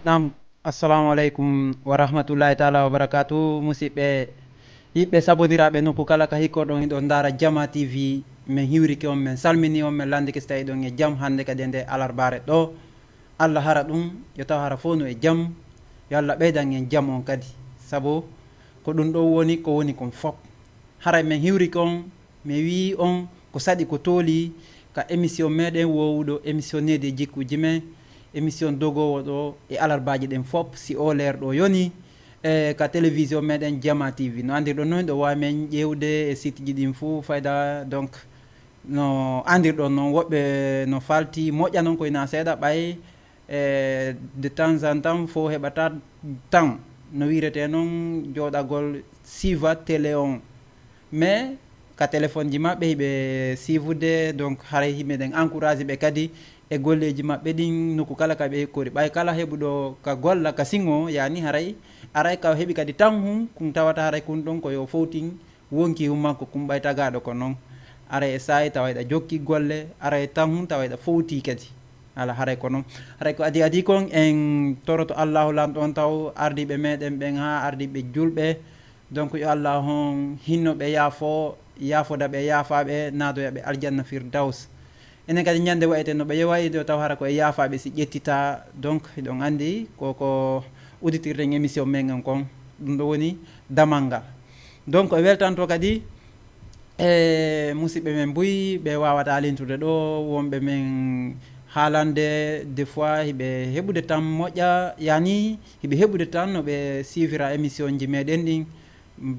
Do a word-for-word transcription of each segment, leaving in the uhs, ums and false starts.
Naam, assalamu aleykum wa rahmatullahi taala wa barakatu. Musidɓe, yiɓɓe sabondiraaɓe nokku kala ka hikkorɗon hiɗon ndaara Jama T V, men hiwrike on, men salmini on, men lanndike si tawi hiɗon e jam hannde kadi e nde alarbaare ɗo. Allah hara ɗum, yo taw hara fof no e jam, yo Allah ɓeydan en jam on kadi, sabu ko ɗum ɗo woni ko woni kon fof. Haray men hiwrike on, mi wi'i on ko saɗi ko tooli ka émission meɗen wowuɗo, émission Needi e Jikkuuji Men, émission dogoowo ɗo e alarbaaji ɗen fof, si o leer ɗo yoni, e ka télévision meɗen Jama T V. No anndirɗon noon, ɗo waawi men ƴeewde e site ji ɗin fuu fayda, donc, no anndirɗon noon, woɓɓe no falti moƴƴa noon ko ina seeɗa ɓay, e de temps en temps fof heɓata temps, no wiretee noon, jooɗagol siiva télé on. Mais ka téléphone ji maɓɓe hiɓe siivude, donc haray himeɗen encouragé ɓe kadi e golleeji maɓɓe ɗin, nokku kala ka ɓe hikkori. Ɓay kala heɓuɗo ka golla ka siŋo, yani haray, aray ka heɓi kadi tan hun, kun tawata haray kun ɗon ko yo fowtin wonki hun makko kun ɓay tagaaɗo ko noon. Aray e saa'i tawa hiɗa jokki golle, aray tan hun tawa hiɗa fowti kadi. Ala haray ko noon. Haray ko adi adi kon en toroto Allahu Lanɗo on taw ardiiɓe meɗen ɓen haa ardiiɓe julɓe. Donc yo Allah on hinno ɓe yaafo, yaafoda ɓe yaafaaɓe, naadoya ɓe aljanna Firdaws. Enen kadi ñande wa'ete no ɓe yewayi ɗo taw hara ko e yaafaaɓe si ƴettita. Donc hiɗon anndi ko ko udditirɗen émission men on kon. Ɗum ɗo woni damal ngal. Donc e weltanto kadi e musidɓe men buy ɓe wawata lintude ɗo, wonɓe men haalande des fois hiɓe heɓude tan moƴƴa, yani hiɓe heɓude tan no ɓe siifira émission ji meɗen ɗin.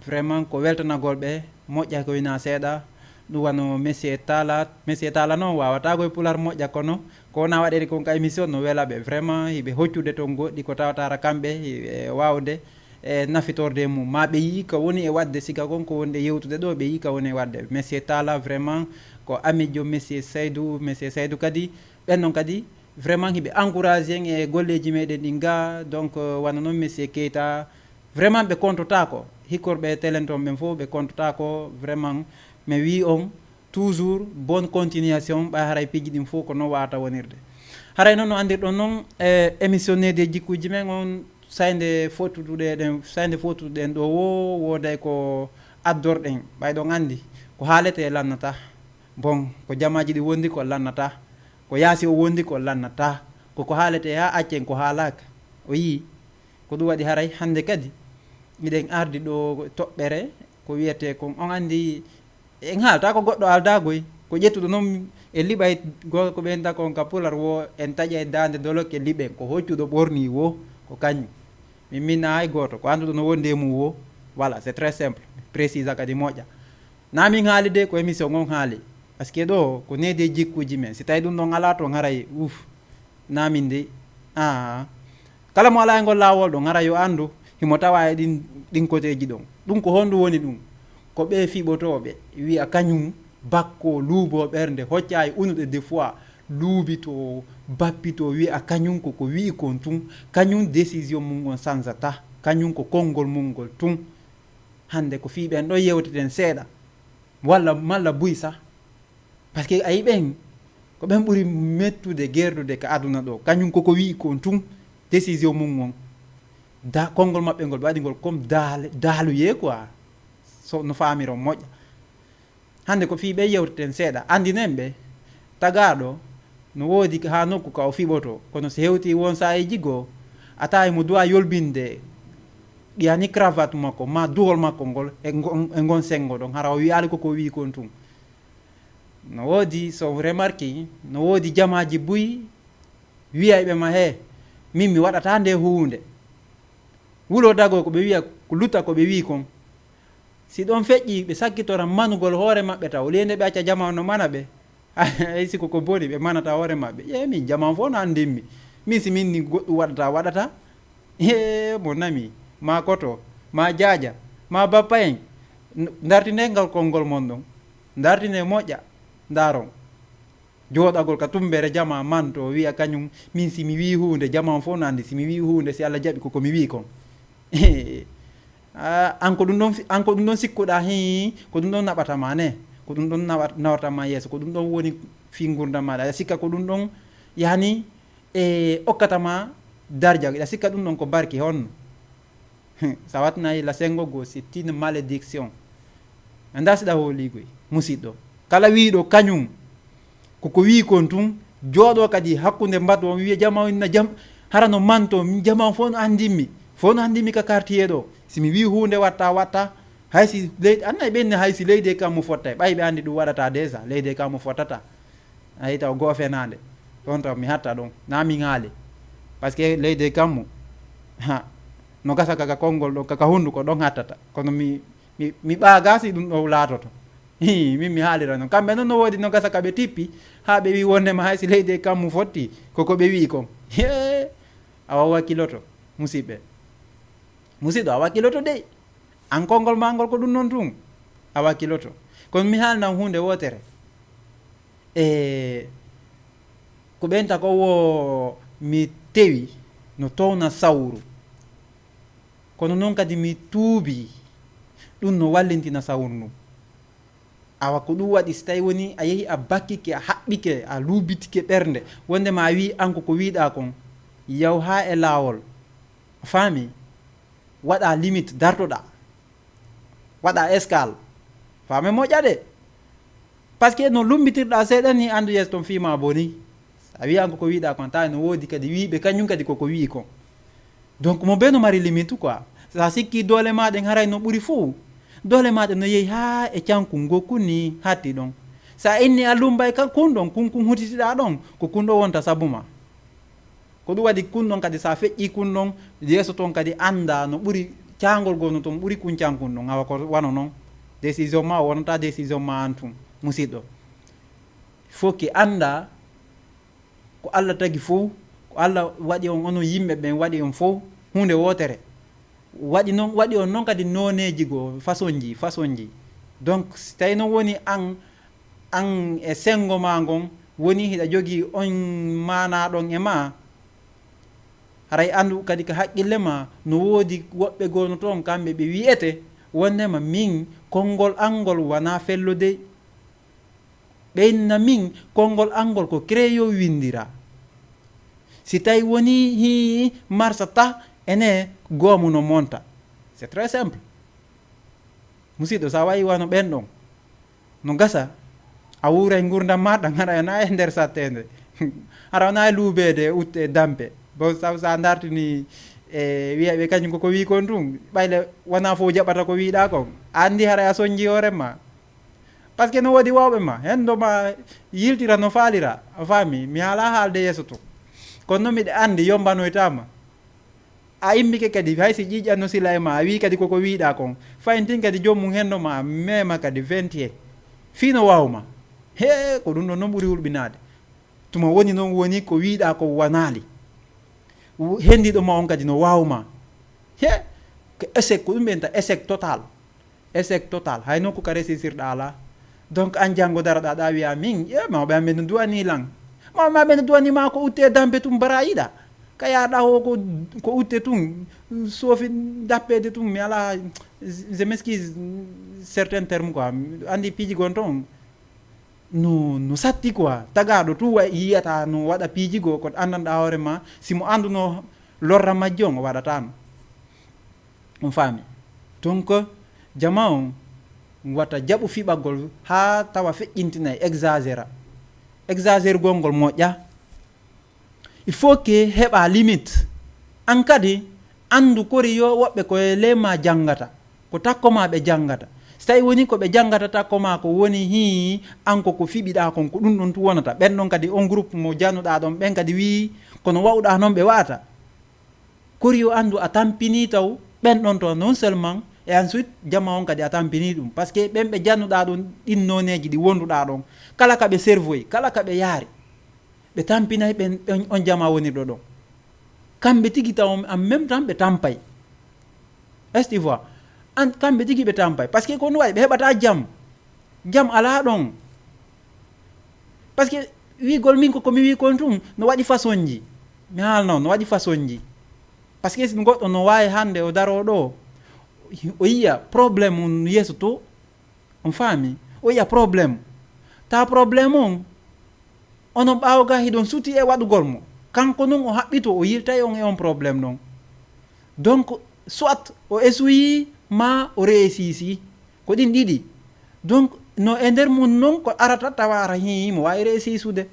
Vraiment ko weltanagol ɓe, moƴƴa ko ina seeɗa. Ɗum wano Monsieur Talla, Monsieur Talla noon wawata ko e pular moƴƴa, kono ko wona waɗede kon ka émission no wela ɓe. Vraiment hiɓe hoccude toon goɗɗi ko tawata hara kamɓe hiɓe wawde e nafitorde e mum. Ma ɓe yii ka woni e waɗde, siga kon ko wonde yewtude ɗo, ɓe yii ka woni e waɗde. Monsieur Talla vraiment ko ami joom Monsieur Saydou, Monsieur Saydou kadi, ɓen noon kadi vraiment hiɓe encouragé en e golleeji meɗen ɗin ga. Donc, euh, wano noon Monsieur Keita, vraiment ɓe kontotaako. Hikkorɓe telen toon ɓen fof ɓe kontotaako. Vraiment mi wii on toujours bonne continuation, ɓay haray piiji ɗin fof ko noon wawata wonirde. Haray noon no anndirɗon noon, e émission Needi e Jikkuuji Men on, saynde fottuɗen ɗen, saynde fottuɗen ɗo wo, wooday ko addorɗen, ɓay ɗon anndi ko haalete lannata. Bon, ko jamaaji ɗi wondi ko lannata, ko yaasi o wondi ko lannata, ko ko haalete haa accen ko haalaaka. O yii, ko ɗum waɗi haray hannde kadi miɗen ardi ɗo toɓɓere ko wiyetee kon, on anndi en haalta ko goɗɗo aldaa goy, ko ƴettuɗo noon e liɓay, go-, ko ɓen tako on ka pular wo, en taƴay daande dolokke liɓen, ko hoccuɗo ɓorni wo, ko kañum. Min minna hay gooto, ko annduɗo no wondi e mum wo. Voilà, c'est très simple, précise kadi moƴƴa. Na min haali de, ko émission on haali. Parce que ɗo ko Needi e Jikkuuji Men. Si tawi ɗum ɗon alaa toon haray, uuf, na min de. Aa, kala mo alaa e ngol laawol ɗon, hara yo anndu himo tawa e ɗin, ɗin koteeji ɗon. Ɗum ko honɗum woni ɗum? Ko ɓe fiɓotooɓe wi'a kañum bakkoo, luuboo ɓernde, hocca e unuɗe des fois, luubitoo, bappitoo, wi'a kañum ko ko wi'i kon tun. Kañum décision mum on sanzata. Kañum ko konngol mum ngol tun. Hannde ko fii ɓen ɗon yewteten seeɗa, walla malla buy sah. Parce que a yi ɓen, ko ɓen ɓuri mettude gerdude ka aduna ɗo. Kañum koko wi'i kon tun, décision mum on. Da, konngol maɓɓe ngol ɓe waɗi ngol comme daal-, daaluyee quoi. So no faamiron moƴƴa. Hannde ko fii ɓe yewteten seeɗa. Anndinen ɓe, tagaaɗo no woodi haa nokku ka o fiɓotoo, kono si hewtii won saa'iiji goo, a tawa himo duwaa yolbinde, yani cravate makko, maa duhol makko ngol, e ngon, e ngon senngo ɗon, hara o wi'aali ko ko wi'i kon tun. No woodi, so on remarqué, no woodi jamaaji buy wi'ayɓe ma, "Hee, min mi waɗataa nde huunde." Wuloo dagoo ko ɓe wi'a, ko luta ko ɓe wi'i kon. Si ɗon feƴƴi, ɓe sakkitora manugol hoore maɓɓe taw, au lieu nde ɓe acca jamaa no mana ɓe. Hay si ko ko boni, ɓe manata hoore maɓɓe. Ƴee min, jamaa fof no anndin mi. Min si min ni goɗɗum waɗata, waɗata. Hee, mo nami, ma koto, ma jaaja, ma bappa en. N-, ndartine ngal konngol mon ɗon. Ndartine moƴƴa, ndaron. Jooɗagol ka tummbere jamaa man to wi'a kañum, min si mi wi'i huunde, jamaa on fof no anndi si mi wi'i huunde, si Allah jaɓi ko ko mi wi'i kon. Ah, an ko ɗum ɗon fi-, an ko ɗum ɗon sikkuɗaa, hii, ko ɗum ɗon naɓata ma ne, ko ɗum ɗon nawa-, nawata ma yeeso, ko ɗum ɗon woni fii ngurdam maaɗa. Aɗa sikka ko ɗum ɗon, yani, e okkata ma darja, hiɗa sikka ɗum ɗon ko barki honno? Sa watnayi la sengo go, c'est une malédiction. Anda siɗa hooligoy, musiɗɗo. Kala wiiɗo kañum, ko ko wii kon tun, jooɗo kadi hakkunde mbatu on, wiya jama on na jam, hara no manto, min jama on fof no anndimmi, fof no anndimmi ka quartier ɗo. Si mi wii huunde watta, watta, hay si leydi, annay ɓen ne hay si leydi e kammu fottay, ɓay ɓe anndi ɗum waɗata déjà, leydi e kammu fottata. Ayi taw goo fenaande, ɗon taw mi hatta ɗon, na min haali. Parce que leydi e kammu, ha, no gasa kaka konngol ɗon, kaka hunnduko ɗon hattata. Kono mi, mi, mi ɓaaga si ɗum ɗo laatoto. Hii, min mi haalira noon. Kamɓe noon no woodi no gasa ka ɓe tippi, haa ɓe wii wondema hay si leydi e kammu fotti, ko ko ɓe wii kon. Hee, awa wakkiloto, musiɓɓe. Musiɗɗo, a wakkiloto dey. An konngol maa ngol ko ɗum noon tun, a wakkiloto. Kono mi haalnan huunde wootere. E ko ɓenta ko wo mi tewi no towna sawru. Kono noon kadi mi tuubi, ɗum no wallintina sawru ndun. Awa ko ɗum waɗi, si tawi woni a yehi a bakkike, a haɓɓike, a luubitike ɓernde, wonde ma a wii an ko ko wiiɗaa kon, yaw haa e laawol. A faami? Waɗa limite, dartoɗaa. Waɗa escale. Faame moƴƴa de. Parce que no lumbitirɗaa seeɗa ni, anndu yeeso ton fii ma boni. A wiyan ko ko wiiɗaa kon, tawi no woodi kadi wiiɓe, kañum kadi ko ko wi'i kon. Donc, mo bee no mari limite quoi. Sa sikki doole maa ɗen haray no ɓuri fuu. Doole maa ɗen no yehi haa e canku ngokku ni hatti ɗon. Sa inni a lumbay ka kun ɗon, kun kun hutitiɗaa ɗon, ko kun ɗo wonta sabu ma. Ko ɗum waɗi kun ɗon kadi sa feƴƴi kun ɗon, yeeso ton kadi annda no ɓuri caangol goo no ton ɓuri kun cankun ɗon. Awa ko wano non. Décision ma o wonata décision ma an tun, musiɗɗo. Faut que annda ko Allah tagi fow, ko Allah waɗi on, onon yimɓe ɓen waɗi on fow huunde wootere. Waɗi non, waɗi on non kadi nooneeji goo, façon ji, façon ji. Donc, si tawi non woni an, an e senngo ma ngon, woni hiɗa jogii on maanaa ɗon e ma, haray anndu kadi ka haqqille ma, no woodi woɓɓe goo no toon, kamɓe ɓe wi'ete wondema min konngol an ngol wanaa fello dey. Ɓe inna min konngol an ngol ko crayon winndira. Si tawi woni hii marsa ta, ene goomu no monta. C'est très simple. Musiɗɗo, sa wayi wano ɓen ɗon, no gasa a wuuray ngurdam ma ɗan, hara na e nder satteende. Hara na e luubeede, utte, dampe. Bon, sa, sa dartini e wiyaɓe kañum ko ko wii kon tun, ɓayle wona fof jaɓata ko wiiɗa kon. A anndi hara a sonji hoore ma. Parce que no woodi wawɓe ma, hendo ma yiltira no faalira, a faami, mi haala haalde yeeso to. Kono no miɗa anndi yombanoytama. A immike kadi, hay si ƴiiƴan no sila e ma, a wii kadi koko wiiɗa kon. Fayin tin kadi joom mum hendo ma, mema kadi vingt et un. Fii no waw ma. He, ko ɗum ɗon non ɓuri hulɓinaade. Tuma woni non woni ko wiiɗa ko wanaali. Wu-, hendiɗo ma on kadi no waw ma. He, ko échec, ko ɗum ɓenta échec total. Échec total. Hay nokku ka réussirɗa ala. Donc, an janngo daraɗa ɗa wiya min, e mawɓe amen no duwani lan. Mawɓe amen no duwani ma ko utte dampe tum barayiɗa. Ka yaɗa o ko, ko utte tum, sofi dappede tum, mi ala, je m'excuse, certains termes quoi. Andi piiji gon ton. No, no satti quoi. Tagaɗo tu wa-, yiyata no waɗa piiji go ko andanɗa hoore ma. Si mo anduno lorra majjo on, o waɗatano. On faami? Donc, jama on wata jaɓu fiɓagol haa tawa feƴƴintinay, exagéra. Exagérgol ngol moƴƴa. Il faut que heɓa limite. An kadi, andu kori yo woɓɓe ko e ley ma jangata. Ko takko ma ɓe jangata. Si tawi woni ko ɓe jangata takko ma ko woni hii, an ko ko fiɓiɗa kon, ko ɗum ɗon tu wonata. Ɓen ɗon kadi on groupe mo januɗa ɗon, ɓen kadi wii kono wa'uɗa non ɓe wa'ata. Kori yo anndu a tampinii taw ɓen ɗon to non seulement, et ensuite jama on kadi a tampinii ɗum. Parce que ɓen ɓe jannuɗaa ɗon, ɗin nooneeji ɗi wonduɗaa ɗon, kala ka ɓe servoyi, kala ka ɓe yaari, ɓe tampinay ɓen, ɓen on jama wonirɗo ɗon. Kamɓe tigi taw en même temps ɓe tampay. Est-ce que tu vois? An, kamɓe tigi ɓe tampay. Parce que ko no wayi, ɓe heɓata jam. Jam alaa ɗon. Parce que wiigol min ko, ko mi wii kon tun, no waɗi façon ji. Mi haalno, no waɗi façon ji. Parce que si goɗɗo no waawi hannde o daroo ɗo, o yiya problème on yeeso to, on faami? O yiya problème. Ta problème on, onon ɓaawo ga hiɗon suti e waɗugol mo. Kanko noon o haɓɓito, o yiltay on e on problème noon. Donc, soit o esuyii, ma o reesisi. Ko ɗin ɗiɗi. Donc, no e nder mum noon ko arata tawa ara hii mo waawi reesisude.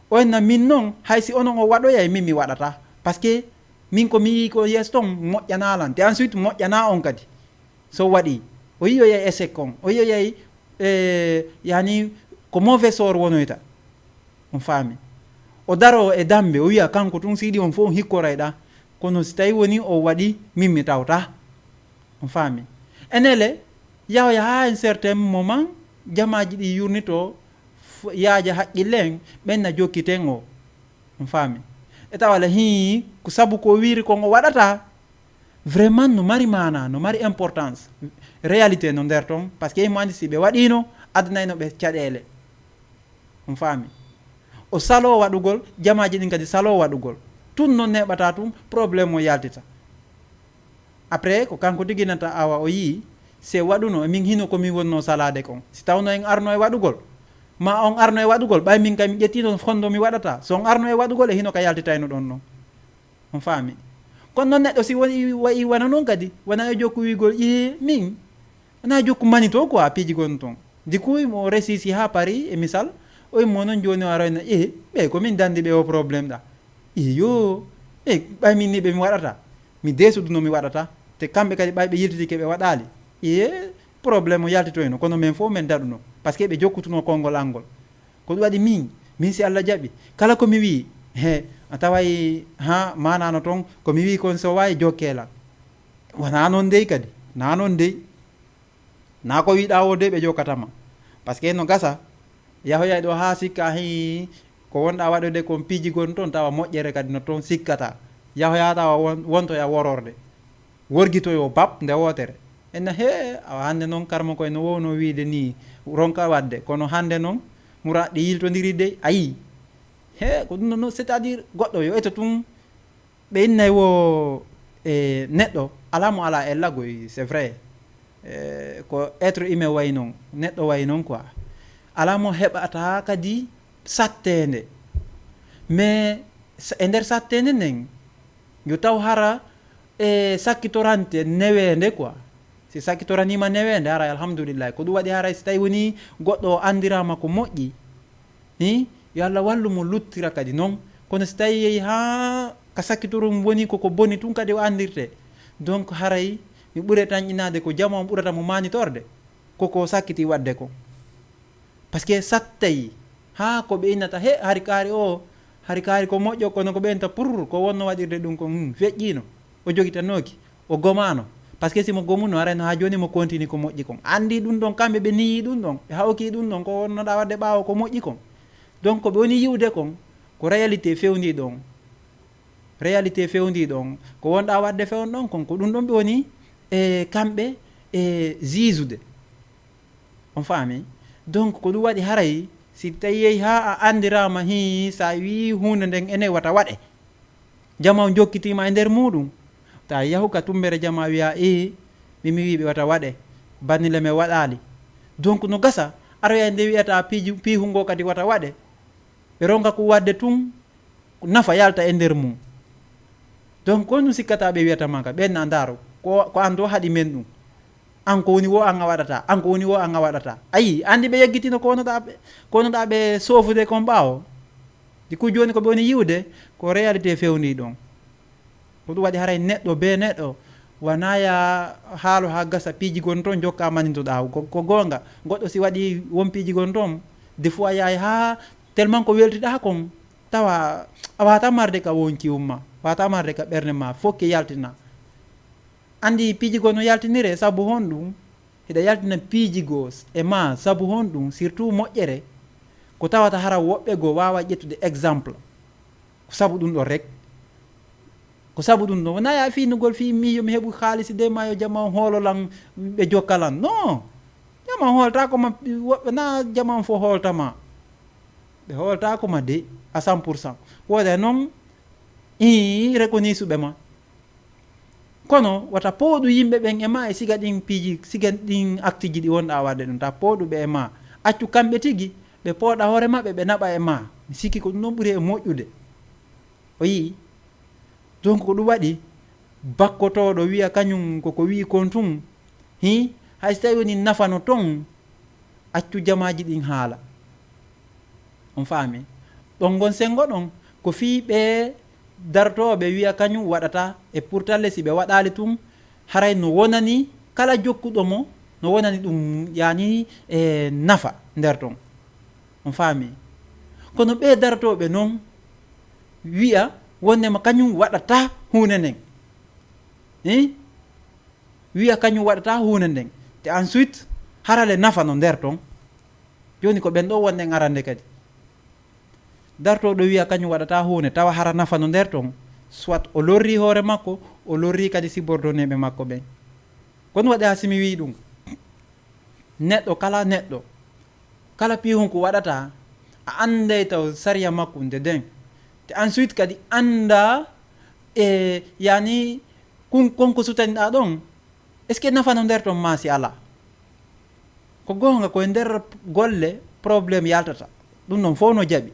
O enna min noon, hay si onon o waɗoyay, min mi waɗata. Parce que min ko mi yii ko yeeso toon moƴƴanaa lan. Te ensuite moƴƴanaa on kadi. So waɗi, o yiyoyay échec on. O yiyoyay, e, yani, ko mauvais sort wonoyta. On faami. O daro e dambe, o wiya kanko tun siidi on fof on hikkorayɗa. Kono si tawi woni o waɗi, min mi tawta. On faami. Enele, yahoya haa un certain moment, jamaaji ɗi yurnito, f-, yaaja haqqille en, ɓen na jokkiten o. On faami. E tawa la hii, ko sabu ko wiiri kon o waɗata, vraiment no mari maana, no mari importance. Réalité no nder ton, parce que mo andi si ɓe waɗino, addanayno ɓe caɗeele. On faami. O salo waɗugol, jamaaji ɗin kadi salo waɗugol. Tun non neɓata tun, problème o yaltita. Après, ko kanko tigi nata awa o yii, se waɗuno, e min hino ko min wonno salade kon. Si tawno en arno e waɗugol, ma on arno e waɗugol, ɓay min kay mi ƴettino fondo mi waɗata. So on arno e waɗugol, e hino ka yaltitayno ɗon non. On faami. Kono non neɗɗo si woni, wayi wano non kadi, wona e jokku wiigol, "Ee, min, wona e jokku mani to quoi, piiji gon ton." Du coup, mo resisi ha Paris, e misal, o immo non joni o aroyna, "Ee, ɓe ko min dandi ɓe o problème ɗa." "Ee, yo, ɓe, ɓay min ni ɓe mi waɗata. Mi desudu no mi waɗata. Te kamɓe kadi ɓay ɓe yiltitike ɓe waɗali." "Ee, problème o yaltitoyno, kono men fof men daɗuno. Parce que ɓe jokkutuno konngol angol." Ko ɗum waɗi min, min si Allah jaɓi, kala ko mi wi'i, he, a taway, ha, manano ton, ko mi wi'i kon so wawi jokke lan. Wona non dey kadi, na non dey. Na ko wiɗa o dey ɓe jokkata ma. Parce que no gasa, yahoyay ɗo ha sikka hi, ko wonɗa waɗude kon piiji gon ton, tawa moƴƴere kadi no ton sikkata. Yahoya tawa won-, wontoya wororde. Worgitoyo bab nde wootere. Enna, "Hee, awa hannde noon karma koye no wowno wiide ni, ronka waɗde, kono hannde noon muraɗɗe yiltondiri dey, a yii." Hee, ko ɗum ɗon, c'est-à-dire goɗɗo yo eto tun, ɓe innay wo, e, neɗɗo, alaa mo alaa e lagoy, c'est vrai. E, ko être humain way noon, neɗɗo way noon quoi. Alaa mo heɓata kadi satteende. Mais sa-, e nder satteende nden, yo taw hara e sakkitorante neweende quoi. Si sakkitoraniima neweende, haray alhamdulillahi. Ko ɗum waɗi haray si tawi woni goɗɗo o anndiraama ko moƴƴi, hi, yo Allah wallu mo luttira kadi noon. Kono si tawi yehi haa ka sakkitorum woni koko boni tun kadi o anndirte. Donc haray mi ɓure tanƴinaade ko jama on ɓurata mo maanitorde. Koko sakkiti waɗde ko. Parce que sattay, haa ko ɓe innata, "He, hari kaari o, hari kaari ko moƴƴo," kono ko ɓe innata purr, ko wonno waɗirde ɗum ko, hmm, feƴƴiino, o jogitanooki, o gomaano. Parce que si mo gomuno, arayno haa jooni mo kontini ko moƴƴi kon. Anndi ɗum ɗon, kamɓe ɓe niyi ɗum ɗon, ɓe hawki ɗum ɗon, ko wonnoɗa waɗde ɓaawo ko moƴƴi kon. Donc, ko ɓe woni yi'ude kon, ko réalité fewndi ɗon. Réalité fewndi ɗon, ko wonɗa waɗde fewn ɗon kon, ko ɗum ɗon ɓe woni, e, kamɓe, e, ziizude. On faami? Donc, ko ɗum waɗi haray, si tawi yehi haa a anndiraama hii, sa wii huunde nden ene wata waɗe. Jama on jokkitiima e nder muuɗum. Ta yahu ka tumbere jama wiya, "Ee, mi mi wii ɓe wata waɗe. Bannile men waɗaali." Donc, no gasa, aroya nde wiyata piiju, piihu ngo kadi wata waɗe. Ɓe ronka ko waɗde tun, nafa yalta e nder mum. Donc, ko ɗum sikkata ɓe wiyata ma ka, ɓen na ndaaro, ko, ko an ɗo haɗi men ɗum. An ko woni wo an a waɗata, an ko woni wo an a waɗata. Ayi, anndi ɓe yeggitino ko wonoɗa ɓe, ko wonoɗa ɓe soofude kon ɓaawo. Di ku jooni ko ɓe woni yi'ude, ko réalité fewndi ɗon. Ko ɗum waɗi haray neɗɗo be neɗɗo, wona ya haalo haa gasa piiji gon ton jokka manintoɗa. Ko, ko goonga, goɗɗo si waɗi won piiji gon ton, des fois yahay haa tellement ko weltiɗa kon, tawa a wata marde ka wonki umma, wata marde ka ɓernde ma, fokke yaltina. Anndi piiji goo no yaltinire, sabu honɗum? Hiɗa yaltina piiji goo e ma, sabu honɗum? Surtout moƴƴere, ko tawata hara woɓɓe goo waawa ƴettude exemple. Ko sabu ɗum ɗo rek. Ko sabu ɗum ɗo. Wona ya fiinugol fii mi yo mi heɓu haalisi de ma yo jama on hoolo lan, ɓe jokka lan. Non. Jama on hoolta ko ma, woɓɓe na jama on fof hoolta ma. Ɓe hoolta ko ma de, à cent pour cent. Wooda noon, ii, reconnaisse ɓe ma. Kono wata pooɗu yimɓe ɓen e ma e siga ɗin piiji, siga ɗin acte ji ɗi wonɗa waɗde ɗum. Ta pooɗu ɓe e ma. Accu kamɓe tigi, ɓe pooɗa hoore maɓɓe, ɓe naɓa e ma. Mi sikki ko ɗum ɗon ɓuri e moƴƴude. O yii. Donc ko ɗum waɗi bakkotooɗo wiya kañum koko wiyi kon tun. Hi, hay so tawi woni nafano ton, accu jamaaji ɗin haala. On faami? Ɗon ngon senngo ɗon ko fii ɓe dartooɓe wiya kañum waɗata e pourtalle si ɓe waɗaali tun, haray no wonani kala jokkuɗo mo, no wonani ɗum yani e nafa nder ton. On faami? Kono ɓe dartooɓe non wiya wonde ma kañum waɗata huunde nden. Hi? Wiya kañum waɗata huunde nden. Te ensuite, harale nafa no nder ton. Jooni ko ɓen ɗo wonde arande kadi. Dartooɗo wiya kañum waɗata huunde, tawa hara nafa no nder ton. Soit o lorri hoore makko, o lorri kadi subordonné ɓe makko ɓen. Kono waɗi ha simi wiyi ɗum. Neɗɗo kala neɗɗo, kala piihun ko waɗata, a anday taw sariya makko nde den. Te ensuite kadi anda e yani kun, kon ko sutaniɗa ɗon, est-ce que nafa no nder ton ma si ala? Ko goonga ko e nder golle problème yaltata. Ɗum noon fof no jaɓi.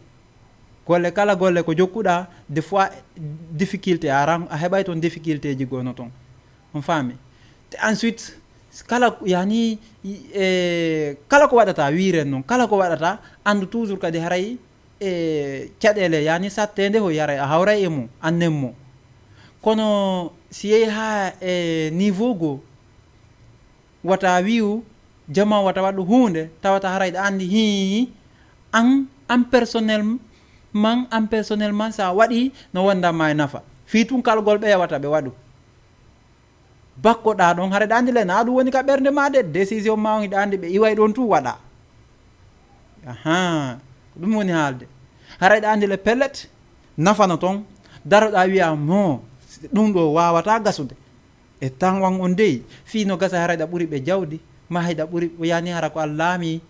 Golle kala golle ko jokkuɗa, des fois difficulté a ran, a heɓay toon difficulté ji goo no toon. On faami? Te ensuite, kala, yani, e, kala ko waɗata, wiiren noon, kala ko waɗata, anndu toujours kadi haray e caɗeele, yani, satteende hoy haray a hawray e mum, annen mo. Kono si yehi haa e niveau goo, wata wi'u, jama wata waɗu huunde, tawata haray ɗa anndi, hii, an, an personnellement, an personnellement, sa waɗi, no wonda ma e nafa. Fii tun kalgol ɓeya wata ɓe waɗu. Bakkoɗa ɗon, haray ɗa anndi le, na ɗum woni ka ɓernde ma de, décision ma on, hiɗa anndi ɓe iway ɗon tun waɗa. Ahaa, ko ɗum woni haalde. Haray ɗa anndi le, pellet, nafano ton, daroɗa wi'a, mo, ɗum ɗo wawata gasude. E tan wan on dey, fii no gasa haray ɗa ɓuri ɓe jawdi, ma hiɗa ɓuri, yani hara ko Allah laami,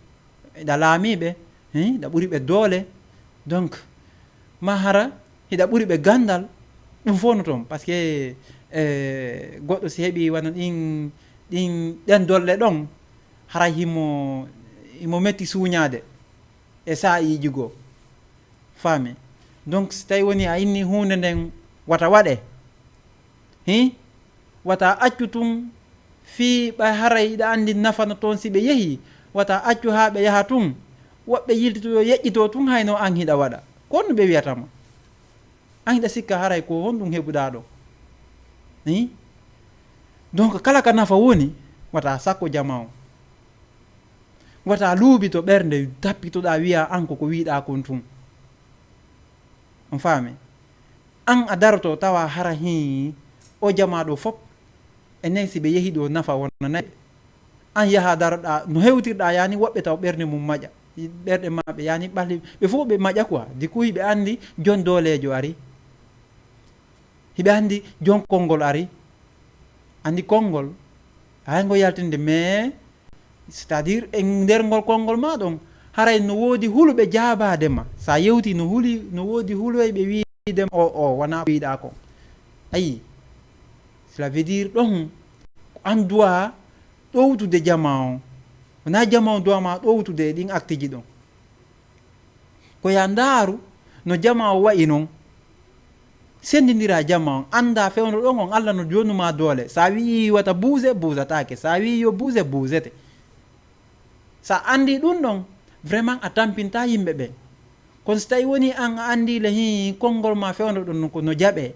hiɗa laamiiɓe, hin, hiɗa ɓuri ɓe doole. Donc, ma hara hiɗa ɓuri ɓe ganndal, ɗum fof no toon. Parce que, eh, goɗɗo si heɓi wano ɗin, ɗin, ɗen dolle ɗon, haray himo, himo metti suuñaade e saa'iiji goo. Faami? Donc, si tawi woni a inni huunde nden wata waɗe, hi? Wata accu tun fii ɓay haray hiɗa anndi nafano toon si ɓe yehi. Wata accu haa ɓe yaha tun. Woɓɓe yiltitoyo yeƴƴito tun hayno an hiɗa waɗa. Ko honɗum ɓe wi'ata ma? An hiɗa sikka haray ko honɗum heɓuɗaa ɗo? Hi? Donc, kala ka nafa woni, wata sakko jama on. Wata luuɓi to ɓernde tappitoɗaa wi'a an ko ko wi'uɗaa kon tun. On faami? An a daroto tawa hara hii o jama ɗo fop. E nden si ɓe yehi ɗo nafa wonanay. An yaha daroɗaa no hewtirɗaa yani woɓɓe taw ɓernde mum maƴa. Ɓerɗe maɓɓe yani ɓalli ɓe fof ɓe maƴa quoi. Du coup hiɓe anndi jon dooleejo ari. Hiɓe anndi jon konngol ari. Anndi konngol, hay ngo yaltinde, mais c'est-à-dire e nder ngol konngol ma ɗon, haray no woodi huluɓe jaabaade ma. Sa yewti no huli, no woodi huloyɓe wiide ma, o, o, wona ko wiɗa kon. Ayi, cela veut dire ɗon, ko an duwa ɗowtude jama on. Wona jama on duwa ma ɗowtude e ɗin acte ji ɗon. Ko ya ndaaru no jama o wa'i non. Senndindira jama on, annda fewndo ɗon on, Allah no jonu ma doole. Sa wi'i wata buuse, buusataake. Sa wi'i yo buuse, buusete. Sa anndi ɗum ɗon, vraiment a tampinta yimɓe ɓe. Kono si tawi woni an a anndi le hi konngol ma fewndo ɗon ko no jaɓe.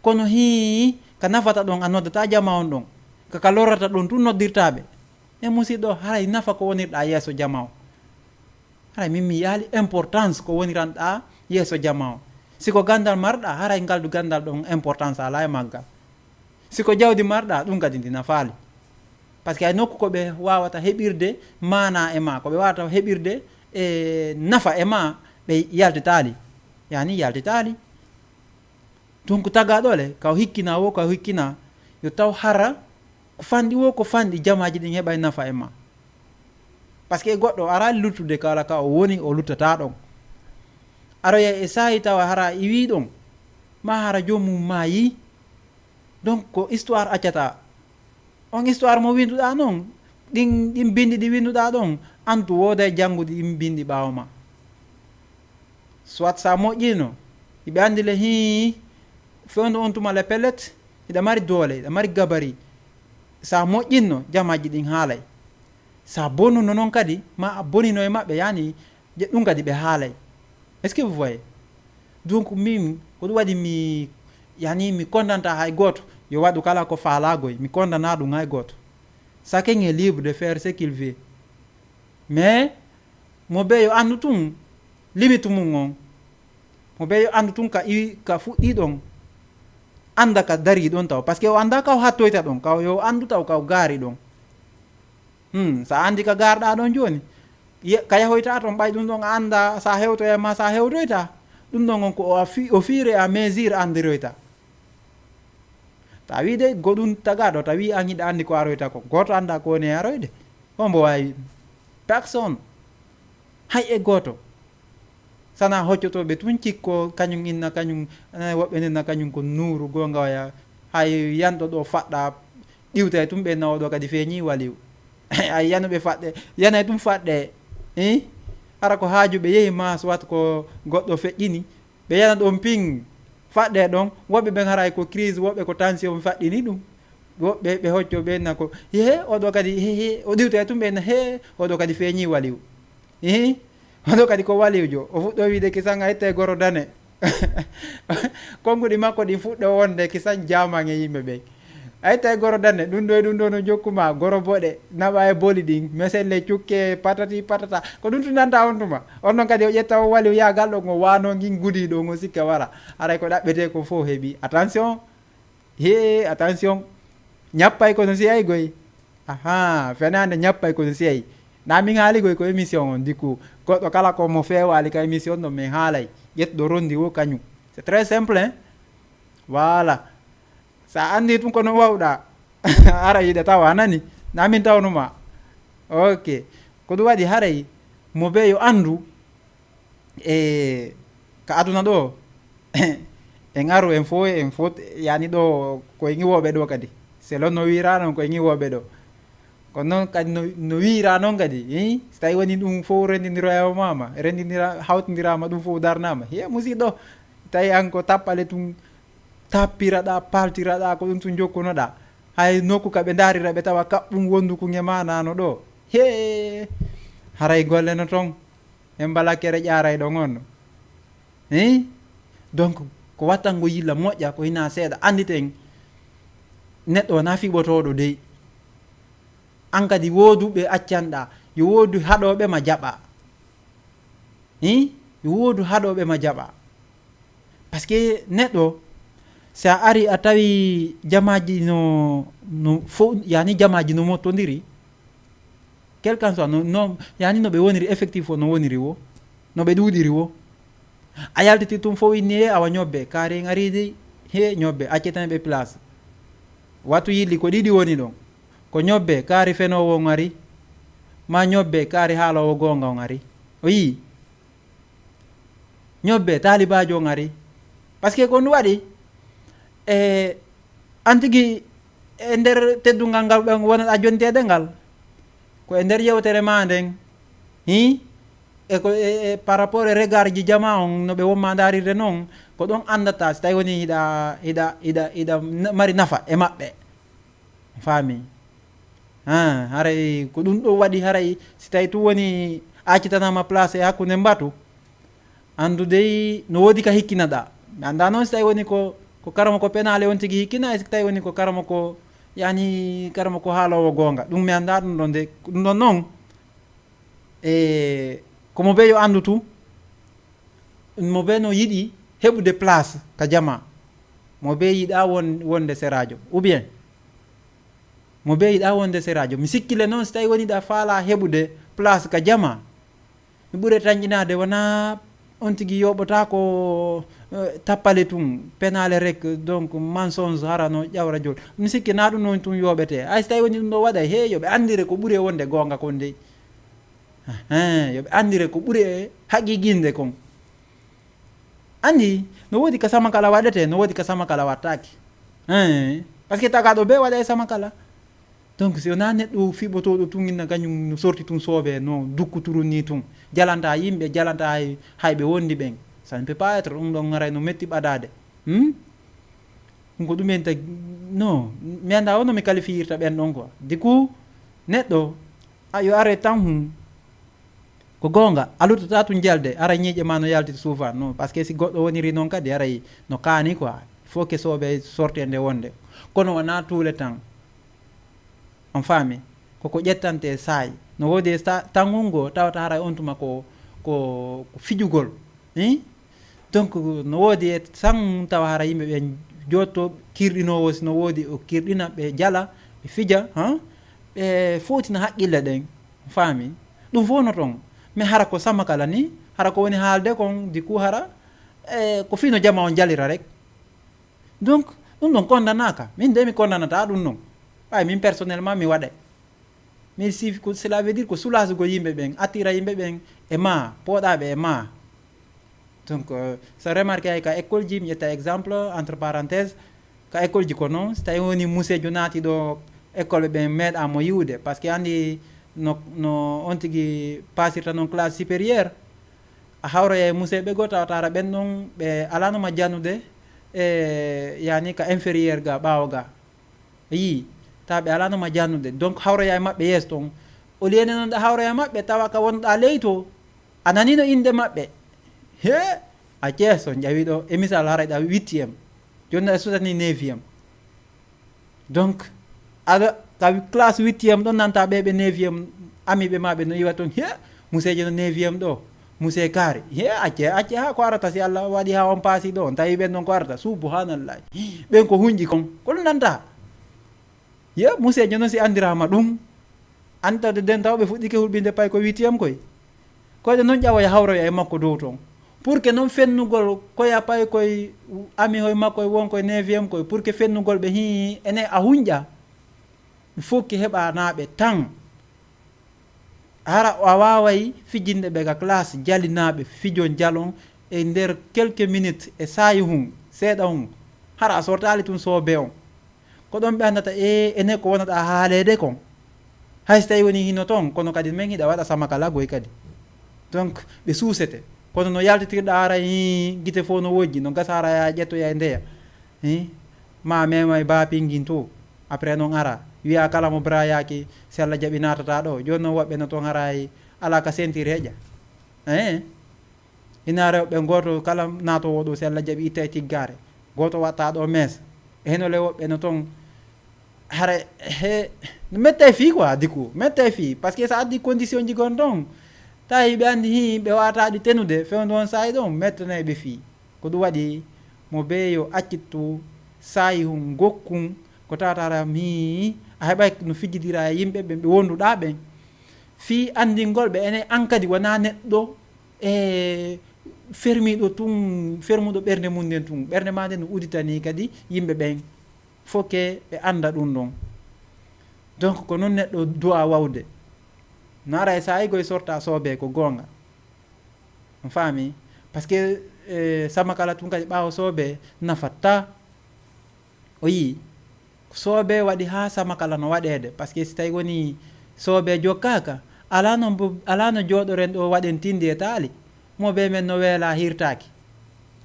Kono hi ka nafata ɗon a noddata jama on ɗon. Ka ka lorrata ɗon tun noddirta ɓe. E musiɗɗo, haray nafa ko wonirɗa yeeso jama on. Haray min mi yaali importance ko woniranɗa yeeso jama on. Si ko ganndal marɗa, haray ngal du ganndal ɗon importance ala e maggal. Si ko jawdi marɗa, ɗum kadi ndi nafaali. Parce que ay nokku ko ɓe wawata heɓirde maana e ma, ko ɓe wawata heɓirde e nafa e ma, ɓe yaltitaali. Yani yaltitaali. Donc tagaɗo le, ka o hikkina wo, ka o hikkina, yo taw hara ko fanɗi wo, ko fanɗi jamaaji ɗin heɓay nafa e ma. Parce que goɗɗo araali luttude kala ka o woni, o luttata ɗon. Aroya e saayi tawa hara iwi ɗon, ma hara joomum maayi. Donc ko histoire accata. On histoire mo winduɗa non, ɗin, ɗin bindi ɗi winduɗa ɗon, antu wooday janngude ɗin bindi ɓaawo ma. Soit sa moƴƴino, Hiɓe anndi le hii, fewndo on tuma le pellet, hiɗa mari doole, hiɗa mari gabari. Sa moƴƴinno, jamaaji ɗin haalay. Sa bonuno non kadi, ma a bonino e maɓɓe, yani, je ɗum kadi ɓe haalay. Est-ce que vous voyez? Donc, min, ko ɗum waɗi mi, yani, mi kondanta hay gooto, yo waɗu kala ko faalaagoy, mi kondana ɗum hay gooto. Chacun est libre de faire ce qu'il veut. Mais, mo be yo anndu tun, limite mum on. Mo be yo anndu tun ka iwi, ka fuɗɗi ɗon. Annda ka dari ɗon taw. Parce que o annda ka o hattoyta ɗon. Ka o yo anndu taw ka o gaari ɗon. Hmm, sa anndi ka gaarɗa ɗon jooni. Ye-, ka yahoyta ton ɓay ɗum ɗon a annda sa hewtoya ma sa hewtoyta. Ɗum ɗon on ko o a fi-, au fur et à mesure anndiroyta. Tawi de goɗum tagaɗo, tawi an hiɗa anndi ko aroyta kon. Gooto annda ko woni e aroyde. Hombo waawi? Personne. Hay e gooto. Sana hoccotooɓe tun cikko, kañum inna, kañum, eh, woɓɓe nenna, kañum ko nuuru goonga oya. Hay yanɗo ɗo faɗɗa, ɗiwtay tun ɓe na oɗo kadi feeñi waliw. Ay yanuɓe faɗɗe, yanay tun faɗɗe. Eh? Hara ko haajuɓe yehi ma, soit ko goɗɗo feƴƴini. Ɓe yana ɗon ping, faɗɗe ɗon. Woɓɓe ɓen haray ko crise, woɓɓe ko tension faɗɗini ɗum. Woɓɓe ɓe hocco ɓe na ko, "He, oɗo kadi, he, he," o ɗiwta e tun ɓe na, "He, oɗo kadi feeñi waliw." Ihi, oɗo kadi ko waliwjo. O fuɗɗo wiide kisan a ittay goro dane. Konnguɗi makko ɗin fuɗɗo wonde kisan jaman e yimɓe ɓen. A ittay goro dane, ɗum ɗo e ɗum ɗo no jokkuma, goro boɗe, naɓa e boli ɗin, meselle cukke, patati patata. Ko ɗum tun nanta on tuma. On non kadi o ƴetta o waliw yagal ɗon o wano ngin gudi ɗon o sikka wara. Aray ko ɗaɓɓete ko fof heɓi. Attention. He, attention. Ñappay kono si ay goy. Aha, fenaande ñappay kono si ay. Na min haali goy ko émission on, du coup. Goɗɗo kala ko mo feewaali ka émission ɗon min haalay. Ƴettuɗo rondi wo kañum. C'est très simple, hein? Voilà. Sa anndi tun kono wawɗa. Ara yiɗa tawa, a nani? Na min tawnuma. Ok. Ko ɗum waɗi haray mo be yo anndu e ka aduna ɗo, en aru en fof, en fof, yani ɗo ko en iwooɓe ɗo kadi. Selon no wiira noon ko en iwooɓe ɗo. Kono noon kadi no, no wiira noon kadi, eh, so tawi woni ɗum fof renndindiroyama, renndindira, hawtindirama ɗum fof darnama. He musidɗo, tawi an ko tappale tun tappiraɗa, paltiraɗa, ko ɗum tun jokkunoɗa. Hay nokku ka ɓe darira ɓe tawa kaɓɓum wondu kun e manano ɗo. He, haray golle no toon. En mbala kere ƴaaray ɗon on. Hein? Donc, ko wattango yilla moƴƴa, ko hina seeɗa. Annditen, neɗɗo wona fiɓotooɗo dey. An kadi woodu ɓe accanɗa. Yo woodu haɗooɓe ma jaɓa. Hein? Yo woodu haɗooɓe ma jaɓa. Parce que neɗɗo, si a ari a tawi jamaaji no, no fo, yani jamaaji no mottondiri, quel qu'en soit, no, no, yani no ɓe woniri effectif o, no woniri wo, no ɓe ɗuuɗiri wo. A yaltiti tun fof inni, he awa ñobbe, kaari en ari dey, he ñobbe, accitani ɓe place. Wattu yilli ko ɗiɗi woni ɗon. Ko ñobbe, kaari fenoowo on ari, ma ñobbe, kaari haaloowo goonga on ari. O yii? Ñobbe, taalibaajo on ari. Parce que ko ɗum waɗi, e, an tigi e nder teddungal ngal ɓe wonata jonteede ngal, ko e nder yewtere ma nden, hi? E ko e, e par rapport e regard ji jama on, no ɓe wonma ndarirde noon, ko ɗon anndata si tawi woni hiɗa, hiɗa, hiɗa, hiɗa na-, mari nafa e maɓɓe. Faami? Ha, haray ko ɗum ɗo waɗi, haray si tawi tun woni accitanaama place e hakkunde mbatu, anndu dey no woodi ka hikkinaɗa. Mi annda noon si tawi woni ko, ko karamo ko penaale on tigi hikkina, e si tawi woni ko karamo ko, yani, karamo ko haaloowo goonga. Ɗum mi annda ɗum ɗon de, ɗum ɗon noon. E ko mo be yo anndu tun, mo be no yiɗi heɓude place ka jama. Mo be yiɗa won-, wonde seraajo. Ou bien, mo be yiɗa wonde seraajo. Mi sikkile noon, si tawi woni ɗa faala heɓude place ka jama, mi ɓure tanƴinaade wona on tigi yoɓotaako, eh, tappale tun, penaale rek, donc mensonge hara no ƴawra jol. Mi sikki na ɗum noon tun yoɓete. Ay, si tawi woni ɗum ɗo waɗa, he, yo ɓe anndire ko ɓuri e wonde goonga kon dey. Ahan, yo ɓe anndire ko ɓuri e haqiqinde kon. Anndi, no woodi ka samakala waɗete, no woodi ka samakala wattaaki. Hein, parce que tagaɗo be waɗa e samakala. Donc, si wona neɗɗo fiɓotooɗo tun inna kañum no sorti tun soobe, no dukkuturu ni tun. Jalanta yimɓe, jalanta hay, hay ɓe wondi ɓen. Ça ne peut pas être, ɗum ɗon haray no metti ɓadaade. Hmm? Ɗum ko ɗum en tagi, non, mi anndaa wonno mi qualifiirta ɓen ɗon quoi. Du coup, neɗɗo, a, yo are tan hum. Ko goonga, a luttataa tun jalde, ara ñiiƴe ma no yalti souvent, non, parce que si goɗɗo woniri noon kadi, aray no kaani quoi. Faut que soɓe sorte nde wonde. Kono wonaa tous les temps. On faami? Koko ƴettante saayi. No woodi e sa-, tangol ngol tawata haray on tuma ko, ko, ko fijugol. Hein? Donc, no woodi e sang tawa hara yimɓe ɓen jotto kirɗinoowo, si no woodi o kirɗina, ɓe jala, ɓe fija, hein? Ɓe footina haqqille ɗen. Faami? Ɗum fof no toon. Mais hara ko Samakala ni, hara ko woni haalde kon, du coup hara, eh, ko fii no jama on jalira rek. Donc, ɗum ɗon kondanaaka. Min de mi kondanataa ɗum ɗon. Ɓay min personnellement mi waɗay. Mais si, ko, cela veut dire ko soulagugol yimɓe ɓen, attira yimɓe ɓen e ma, pooɗaaɓe e ma. Donc, euh, so remarqué ay ka école ji, mi ƴetta exemple, entre parenthèse, ka école ji ko noon, so tawi woni museejo naati ɗo école ɓe meeɗa mo yiwde, parce que anndi no, no on tigi pasirta noon classe supérieure, a hawroya e museeɓe goo tawata ara ɓen ɗon ɓe alano ma jannude e yani ka inférieur ga ɓaawo ga. A yii, tawa ɓe alano ma jannude. Donc hawroya e maɓɓe yeeso ton. Au lieu nde noon ɗa hawroya e maɓɓe, tawa ka wonɗa ley to, a nanino innde maɓɓe. He, a ceeso, ƴawi ɗo, e misal haray ɗa huitième. Jooni a sutani neuvième. Donc, aɗa ka classe huitième ɗon nanta ɓe ɓe neuvième, ami ɓe ma ɓe no iwa ton. He, museejo no neuvième ɗo. Muse kaari. He, acce, acce, ha ko arata si Allah waɗi ha on paasi ɗo, on tawi ɓen ɗon ko arata. Subhanallah. Ɓen ko hunƴi kon. Ko ɗum nanta. Ye, museejo noon si anndirama ɗum. Antawde den taw ɓe fuɗɗike hulɓinde pay ko huitième koy. Koyɗo noon ƴawoya hawroya e makko dow ton. Pour que noon fennugol koya pay koy ami hoy makko e won koye neuvième koy. Pour que fennugol ɓe hii ene a hunƴa. Fokki heɓanaaɓe tan. Hara a waaway fijinde ɓe ka classe jalinaaɓe fijo jalon e nder quelques minutes e saayi hun, seeɗa hun. Hara a sortaali tun soobe on. Ko ɗon ɓe anndata, e, ene ko wonata haaleede kon. Hay so tawi woni hino ton, kono kadi men hiɗa waɗa Samakala goy kadi. Donc, ɓe suusete. Kono no yaltitirɗa hara, hi, gite fof no wojji, no gasa hara ya ƴettoya e ndeya. Hi, ma mema e ba pingin to. Après noon ara, wiya kala mo brayaaki, si Allah jaɓi naatata ɗo. Jooni noon woɓɓe no toon haray alaa ka sentir heƴa. Eh? Ina rewɓe gooto kala naatoowo ɗo, si Allah jaɓi itta e tiggaare. Gooto watta ɗo mees. E heno le woɓɓe no toon hara he, no mette fii quoi, du coup. Mette fii. Parce que so addi condition ji gon toon, tawi ɓe anndi hi, ɓe wata ɗi tenude, fewndo on saayi ɗon, mettanay ɓe fii. Ko ɗum waɗi mo bee yo accittu saayi hun gokkun, ko tawata hara mi a heɓay no fijidira e yimɓe ɓen ɓe wonduɗa ɓen. Fii anndingol ɓe ene an kadi wona neɗɗo e fermiɗo tun, fermuɗo ɓernde mum nden tun. Ɓernde ma nden no uditani kadi yimɓe ɓen. Foke ɓe annda ɗum ɗon. Donc, ko noon neɗɗo du'a wawde. No ara e saayi goy sorta soobe ko goonga. On faami? Parce que, eh, Samakala tun kadi ɓaawo soobe nafatta. O yii, soobe waɗi haa Samakala no waɗeede. Parce que si tawi woni soobe jokkaaka, alaa no mbo-, alaa no jooɗoren ɗo waɗen tindi e taali. Mo be men no weela hirtaaki.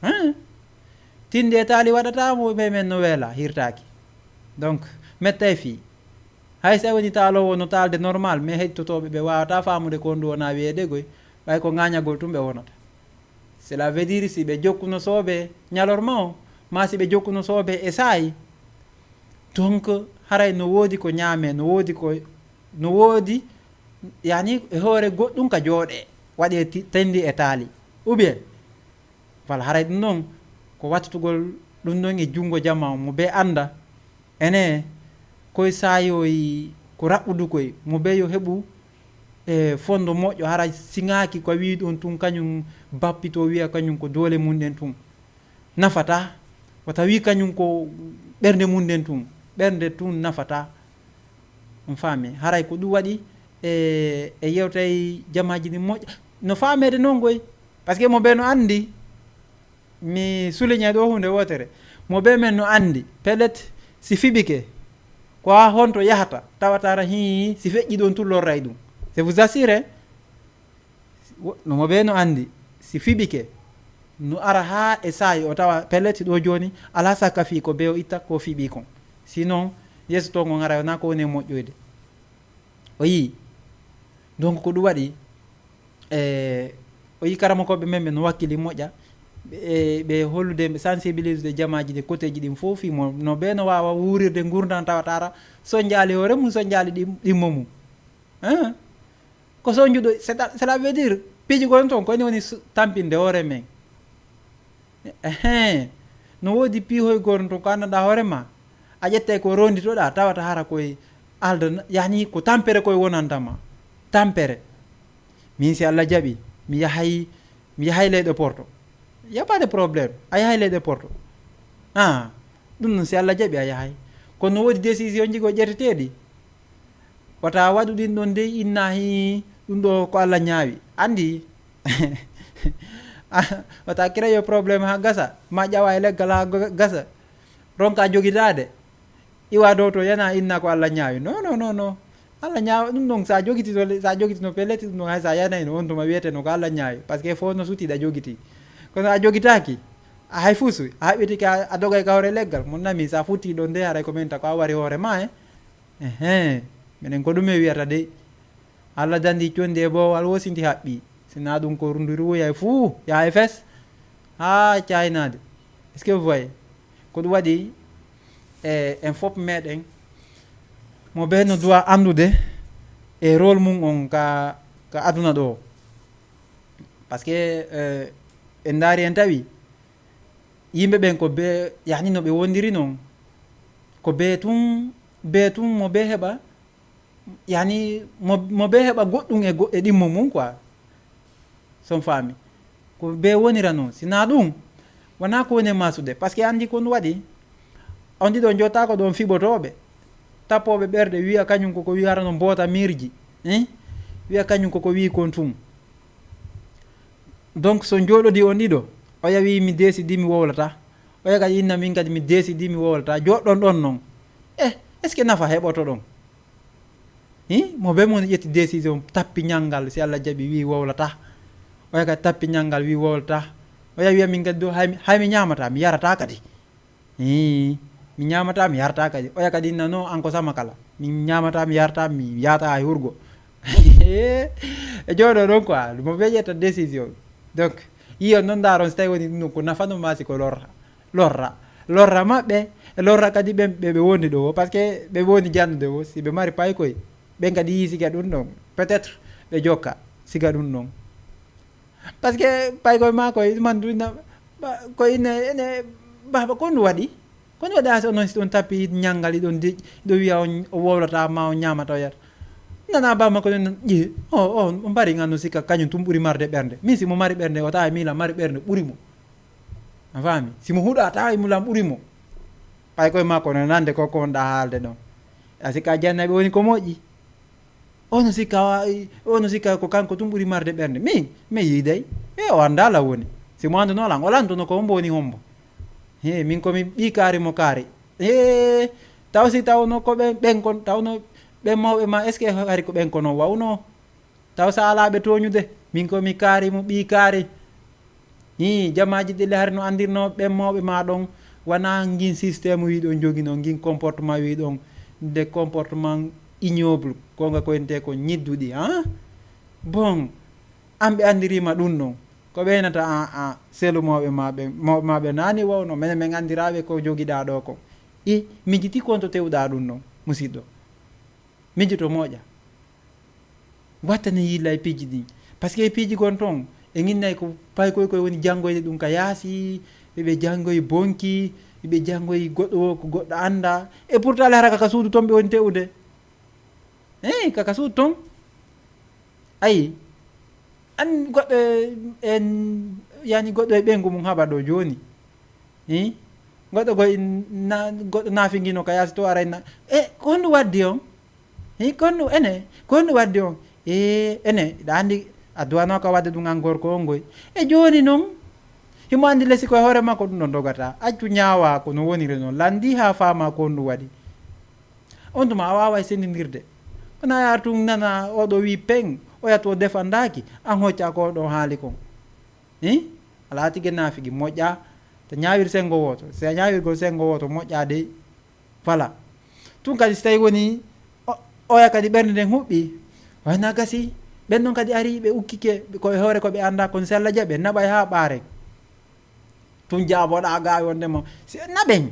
Hein? Tindi e taali waɗata mo be men no weela hirtaaki. Donc, mettay fii. Hay so a woni taaloowo no taalde normal, mais heɗtotooɓe ɓe waawata faamude ko ndu wona wiyeede goy, ɓay ko ŋaañagol tun ɓe wonata. Cela veut dire si ɓe jokkuno soobe ñalorma o, ma si ɓe jokkuno soobe e saayi. Donc, haray no woodi ko ñaame, no woodi ko, no woodi, yani, e hoore goɗɗum ka jooɗe, waɗe ti-, tendi e taali. Ou bien, wala haray ɗum ɗon, ko wattugol ɗum ɗon e junngo jama mo be annda, ene, koye saayoyi ko raɓɓudu koye, mo be yo heɓu, e, fondo moƴƴo, hara siŋaaki ko wi'i ɗon tun kañum bappito wi'a kañum ko doole mum ɗen tun. Nafata, wata wi kañum ko ɓernde mum nden tun. Ɓernde tun nafata. On faami? Haray ko ɗum waɗi e, e yewtay jamaaji ɗin moƴƴa. No faameede noon goy. Parce que mo be no anndi, mi souligne ɗo huunde wootere. Mo be men no anndi. Pellet, si fiɓike, ko haa honto yahata, tawata ara hii, si feƴƴi ɗon tun lorray ɗum. C'est vous assurer. Wo-, no mo be no anndi, si fiɓike, No ara haa e saa'i o tawa pellet ɗo jooni, alaa sakka fii ko bee o itta ko fii ɓiikon. Sinon, yeeso ton on ara wonaa ko woni e moƴƴoyde. O yii. Donc ko ɗum waɗi, e, o yii karamokooɓe men ɓe no wakkili moƴƴa, ɓe, ɓe hollude, ɓe sensibiliser jamaaji ɗi, côtéji ɗin fof fii mo, no ɓe no waawa wuurirde ngurndan tawataara, sonjaali hoore mum, sonjaali ɗim-, ɗimmo mum. Hein? Ko sonjuɗo, c'est à, cela veut dire, piiji gon ton, ko ene woni su-, tampinde hoore men. Ehen. No woodi piihoy gon ton ko anndanɗaa hoore ma. A ƴettay ko ronditoɗaa, tawata hara koye alda, yani ko tampere koye wonanta ma. Tampere. Min si Allah jaɓi, mi yahay, mi yahay leyɗe Porto. Y a pas de problème. A yahay leyɗe Porto. Ah, ɗum noon si Allah jaɓi a yahay. Kono no woodi décision ji ko ƴetteteeɗi. Wata waɗu ɗin ɗon dey inna hi ɗum ɗo ko Allah ñaawi. Andi. Ah, wata créer problème ha gasa. Ma ƴawa e leggal ha ga-, gasa. Ronka jogitaade. Iwa dow to yana inna ko Allah ñaawi. Non, non, non, non. Allah ñaawa ɗum ɗon sa jogitino, sa jogitino pellet ɗum ɗon hay sa yanayno on tuma wiyeteno ko Allah ñaawi. Parce que fof no suti ɗa jogiti. Kono a jogitaaki. A hay fusu. A haɓɓitike a, a dogay ka hoore leggal. Mon nami sa futti ɗon de haray ko men ta ko a wari hoore ma, eh. Ehe, minen ko ɗum e wiyata dey. Allah dandi condi e boowal wo si ndi haɓɓi. Sinaa ɗum ko ndi ruwoyay fuu, yaa e fes. Haa caynaade. Est-ce que vous voyez? Ko ɗum waɗi, e, en fof meɗen, mo bee no duwa anndude e rôle mum on ka, ka aduna ɗo. Parce que, e, en ndaari en tawi, yimɓe ɓen ko bee, yani no ɓe wondiri non. Ko bee tun, bee tun mo bee heɓa, yani mo, mo bee heɓa goɗɗum e go-, e ɗimmo mum quoi. Son faami. Ko bee wonira non. Si naa ɗum, wonaa ko woni e masude. Parce que anndi ko ɗum waɗi, on ɗiɗo jottaako ɗon fiɓotooɓe, tappooɓe ɓerɗe, wiya kañum koko wiya hara no mboota miirji. Hein? Wiya kañum koko wiyi kon tun. Donc, so jooɗodii on ɗiɗo, oya wiyi mi décidi mi wowlata. Oya kadi inna min kadi mi décidi mi wowlata. Jooɗɗon ɗon non. Eh, est-ce que nafa heɓoto ɗon? Hi? Mo bee mon ƴetti décision, tappi ñanngal, si Allah jaɓi, wiyi wowlata. Oya kadi tappi ñanngal, wiyi wowlata. Oya wiya min kadi ɗo, hay mi, hay mi ñaamata, mi yarata kadi. Hii, mi ñaamata, mi yarata kadi. Oya kadi inna no, an ko sama kala. Mi ñaamata, mi yarata, mi yaata hay hurgo. E jooɗo ɗon quoi, mo bee ƴetta décision. Donc, yiyon non, ndaaron si tawi woni ɗum ɗum ko nafano ma si ko lorra. Lorra. Lorra maɓɓe, e lorra kadi ɓe, ɓe, ɓe woni ɗo o, parce que ɓe woni jannude o, si ɓe mari paykoy, ɓen kadi yii siga ɗum ɗon. Peut-être ɓe jokka siga ɗum ɗon. Parce que paykoy maa koy, man du inna, ba-, koy inna, ene, baaba, ko ndu waɗi? Ko ndu waɗi, a so onon si ɗon tappi ñanngal, iɗon deƴƴi, iɗo wiya on, o wowlata ma, o ñaamata, o yarata. Nana baaba makko ɗon, ƴee, o, o, o mbari ngan no sikka kañum tun ɓuri marde ɓernde. Min si mo mari ɓernde, o tawa e miila mari ɓernde ɓuri mo. A faami? Si mo huɗa, tawa e miila ɓuri mo. Paykoy makko no nande ko, ko wonɗa haalde ɗon. A sikka jannaɓe woni ko moƴƴi. Ono sikka wa-, ono sikka ko kanko tun ɓuri marde ɓernde. Mi, mi yiiday. E o annda la woni. Si mo annduno lan, o lantono ko hombo woni hombo. He, min ko mi ɓii kaari mo kaari. He, taw si tawno ko ɓen, ɓen kon, tawno ɓen mawɓe ma, est-ce que hari ko ɓen kono wawno? Taw sa alaa ɓe tooñude. Min ko mi kaari mo ɓii kaari. Hii, jamaaji ɗi le hari no anndirnoo ɓen mawɓe ma ɗon, wanaa ngin système wi ɗon joginoo, ngin comportement wi ɗon, nde comportement ignoble, ko nga ko ente ko ñidduɗi, ah? Bon, an ɓe anndiriima ɗum ɗon, ko ɓeynata an, an, selu mawɓe ma ɓen, mawɓe ma ɓe naani wawno, menen men anndiraaɓe ko jogiɗaa ɗo kon. I, mijiti kon to tewɗaa ɗum ɗon, musiɗɗo. Mijoto moƴƴa. Wattane yilla e piiji ɗin. Parce que e piiji gon ton, e ŋinnay ko paykoy koy woni janngoyde ɗum ka yaasi, ɓe ɓe janngoyi bonki, ɓe ɓe janngoyi goɗɗo wo ko goɗɗo annda. E pourtant ala hara kaka suudu ton ɓe woni te'ude. Eyi, kaka suudu ton. Ayi, an goɗɗo en, yani goɗɗo e ɓeyngu mum haɓa ɗo jooni. Hi? Goɗɗo goy na, goɗɗo naafingino ka yaasi to aray na. E, ko honɗum waddi on? Hi, ko honɗum ene? Ko honɗum waddi on? E, ene, ɗa anndi a duwanooka wadde ɗum an gorko on goy. E jooni noon, himo anndi lesi koye hoore makko ɗum ɗon dogata. Accu ñaawa ko no woniri noon. Lanndi haa faama ko honɗum waɗi. On tuma a waaway senndindirde. Wona yaar tun nana oɗo wii peŋ, oya to defandaaki, an hocca ko oɗo haali kon. Hi? Alaa tigi naafigi moƴƴa, to ñaawir senngo wooto. Si a ñaawirgol senngo wooto moƴƴa dey, voilà. Tun kadi si tawi woni o-, oya kadi ɓernde nden huɓɓi, wayna gasi, ɓen ɗon kadi ari, ɓe ukkike, ko e hoore ko ɓe annda, kono si Alla jaɓi, naɓay haa ɓaaren. Tun jaaboɗa ga wondema, si naɓen,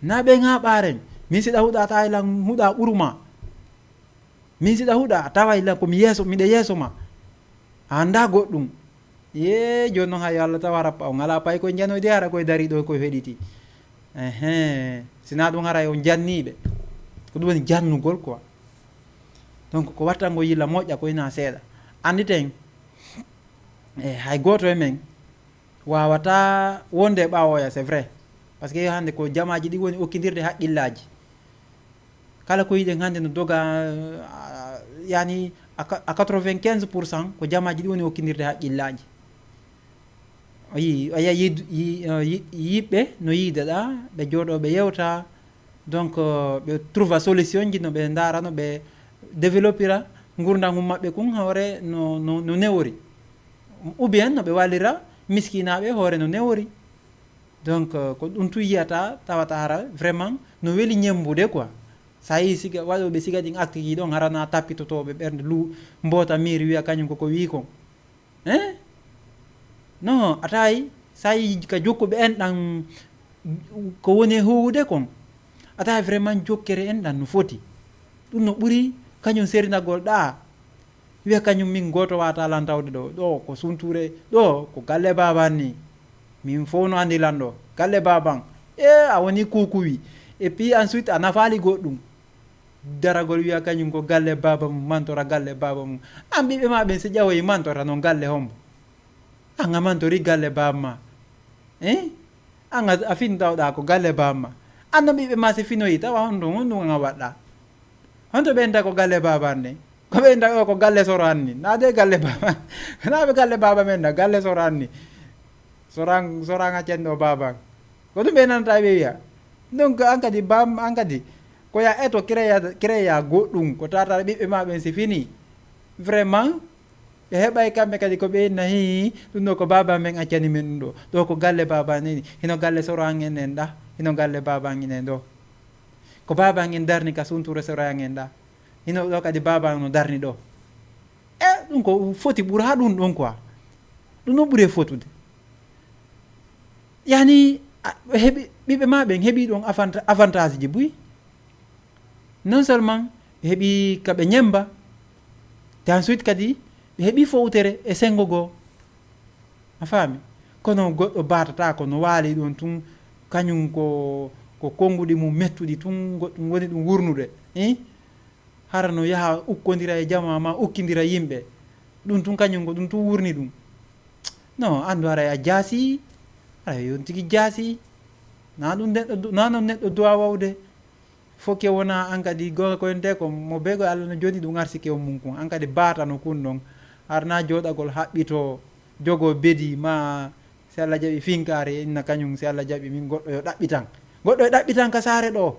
naɓen haa ɓaaren. Min siɗa huɗa tawi lan huɗa ɓuruma. Min siɗa huɗa, a taway la ko mi yeeso, miɗa yeeso ma. A annda goɗɗum. Yee, jooni noon hay yo Allah tawa rappa on. Alaa pay koye janoyde, hara koye dari ɗo koye heɗiti. Ehe. Sina ɗum haray on janniiɓe. Ko ɗum woni jannugol quoi. Donc ko wattango yilla moƴƴa ko ina seeɗa. Annditen, e hay gooto e men wawata wonde e ɓawoya, c'est vrai. Parce que hannde ko jamaaji ɗi woni okkindirde haqqillaaji. Kala ko yiɗen hannde no doga, ah, yani a ka-, a quatre-vingt-quinze pour cent ko jamaaji ɗi woni okkindirde haqqillaaji. O yi-, o yiya yid-, yi-, eh, yi-, yiɓɓe no yiideɗa, ɓe jooɗo ɓe yewta, donc, euh, ɓe trouva solution ji no ɓe ndaara, no ɓe développira ngurndan mum maɓɓe kun hoore no, no, no newori. Ou bien no ɓe wallira miskinaaɓe hoore no newori. Donc, euh, ko ɗum tun yiyata, tawata hara vraiment no weli ñembude quoi. Sa yii siga, waɗooɓe siga ɗin acte ji ɗon, hara na tappitotooɓe ɓernde lu-, mboota miiri wiya kañum koko wii kon. Hein? Non, a tawi, sa yii ka jokkuɓe en ɗan ko woni e huuwude kon. A tawi vraiment jokkere en ɗan no foti. Ɗum no ɓuri kañum serinagol ɗaa. Wiya kañum min gooto wata lan tawde ɗo. Ɗo ko sunture, ɗo ko galle baban ni. Min fof no andi lan ɗo. Galle baban. E a woni kukuwi. Et puis ensuite a nafaali goɗɗum. Daragol wiya kañum ko galle baba mum, mantora galle baba mum. An ɓiɓɓe ma ɓen si ƴawoyi mantora non galle hombo? An a mantori galle baba ma. Eh? An a, a fin tawɗa ko galle baba ma. An no ɓiɓɓe ma si finoyi tawa honɗum, honɗum an a waɗɗa? Honto ɓe enta ko galle baba an ni? Ko ɓe enta o ko galle soro an ni. Na de galle baba. Na ɓe galle baba men na galle soro an ni. Soran, soran a cenɗo baba an. Ko ɗum ɓe nanata ɓe wiya. Donc an kadi bam, an kadi ko ya eto créa, créa goɗɗum ko tata ɓiɓɓe ma ɓen si fini. Vraiment ɓe heɓay kamɓe kadi ko ɓe nahi ɗum ɗo ko baba men accani men ɗum ɗo. Ɗo ko galle baba an ni. Hino galle soro an en en ɗa. Hino galle baba an en en ɗo. Ko baba an en darni ka sunture soro an en ɗa. Hino ɗo kadi baba an no darni ɗo. E ɗum ko foti ɓura ɗum ɗon quoi. Ɗum no ɓuri e fotude. Yani a, heɓi, ɓiɓɓe ma ɓen heɓi ɗon avanta-, avantage ji buy. Non seulement ɓe heɓi ka ɓe ñemba, te ensuite kadi ɓe heɓi fowtere e sengo goo. A faami? Kono goɗɗo batata ko no waali ɗon tun, kañum ko, ko konnguɗi mum mettuɗi tun, goɗɗum woni ɗum wurnude. Eh? Hara no yaha ukkondira e jamaa ma, ukkindira yimɓe. Ɗum tun kañum ko ɗum tun wurni ɗum. Non, anndu haray a jaasi, haray on tigi jaasi. Na ɗum neɗɗo du-, na non neɗɗo duwa wawde. Fokke wona an kadi gonga ko ente ko mo bego Allah no joni ɗum arsike on mum kun. An kadi batano kun ɗon. Harna joɗagol haɓɓito jogo bedi ma si Allah jaɓi finkare inna kañum si Allah jaɓi min goɗɗo yo ɗaɓɓitan. Goɗɗo yo ɗaɓɓitan ka saare ɗo.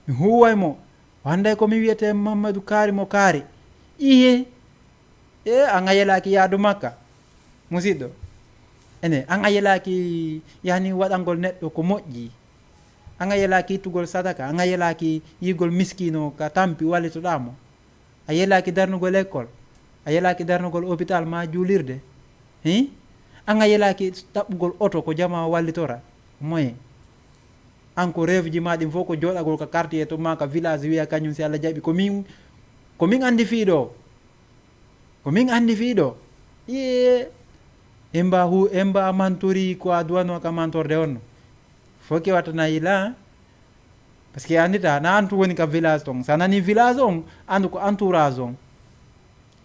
Mi huway mo. O annday ko mi wiyete Mamadou Kaari mo Kaari. Ihe. E an a yelaaki yaadu Makka. Musidɗo. Ene, an a yelaaki yani waɗangol neɗɗo ko moƴƴi. An a yelaaki ittugol sadaka, an a yelaaki yigol miskino ka tampi wallitoɗaa mo. A yelaaki darnugol école. A yelaaki darnugol hôpital ma juulirde. Hi? An a yelaaki ɗaɓɓugol oto ko jama wallitora. Moyen. An ko rêve ji ma ɗin fof ko joɗagol ka quartier to ma ka village wiya kañum si Allah jaɓi ko min, ko min andi fii ɗo. Ko min andi fii ɗo. Iye. Emba hu, emba mantori ko a duwano ka mantorde on. Fof ke wattana yila. Parce que andita, na antu woni ka village ton. Sa nani village on, andu ko entourage on.